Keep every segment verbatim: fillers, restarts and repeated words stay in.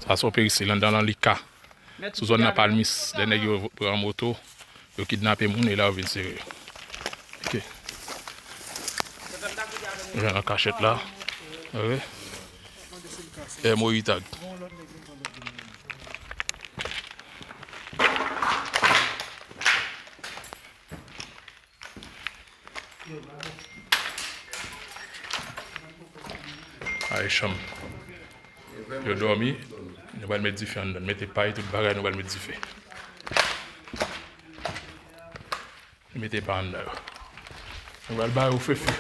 Sa se yon peristil anndan lan li ka. Sou zòn nan Palmis, de nèg yo pran moto, yo kidnape moun e la yo vin sere yo. Ok. Jan nan kachèt la. Ok. E Moritag. Ay, chanm. Yo dòmi. Nou pral met dife anndan. Mete pay, tout bagay, nou pral met dife. Mete pay anndan yo. Nou pral ba yo fefe.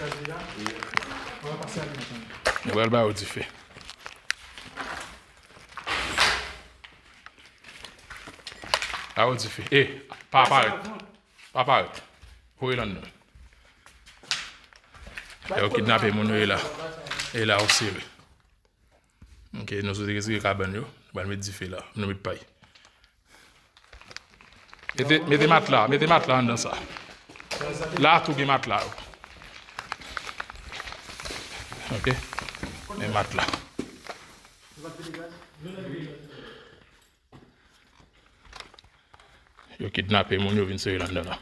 Nou pral ba yo dife. Ba yo dife. E, pa parèt. Pa parèt. Voye l anndan. Yo kidnape moun yo e la. E la, yo sere. Ok, nou sot retire kabann yo. Nou pral met dife la. Nou met pay. Mete, mete matla, mete matla anndan sa. La tou gen matla yo. Ok. Men matla. Yo kidnape moun, yo vin sere l anndan la.